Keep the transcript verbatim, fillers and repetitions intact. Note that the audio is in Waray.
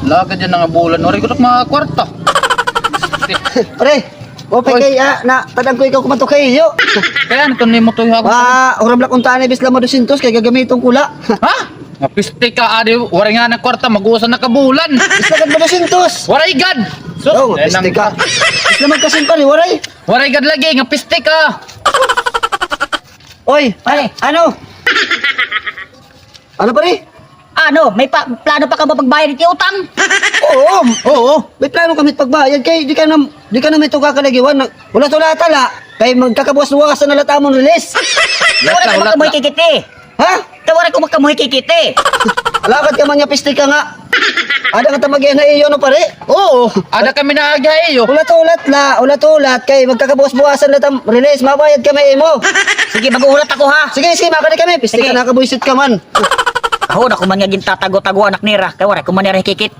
Lagad yana nga bulan, waray gud ak makakwarta. Pre, o, pagkay, ah, na, tadaan ko ikaw kumanto kay iyo. Kay ano to nimo to, ha? Wa, hurabla unta ni bis lamang dosyentos kay gagamiton ko la. Ha? Nga piste ka, adi, waray ngani kwarta, mag-usa na ka bulan. Bis lamang dosyentos. Waray gad. Sus, oh, nga piste ka. Bis lamang kasin, pare, waray. Waray gad lagi, nga piste ka. Oy, pare, ano? Ano, pare? Ano, may pa, plano pa kamo pagbayad hit iyo utang? Oo. Oo. May plano kami pagbayad kay di ka na, di ka na may tuga kalagiwan. Hulat-hulata la. Kay magkakabuwas-buwasan na la it amon release. Wala ka ba kamo hikikiti? Ha? Tawari ko magkamuhi kikiti. Alagad ka man nga piste ka nga. Ada nga ta mag-iyan ha iyo, no, pare? Oo, ada kami na agi ha iyo. Hulat-hulat la, hulat-hulat kay magkakabuwas-buwasan na it am release, mabayad kami ha imo. Sige, maghuhulat ako, ha? Sige, sige, makadi kami. Piste ka, nakabuwisit ka man. Ako na ko man nga gintatago-tago anak nira, kay waray ko man nira hikikit.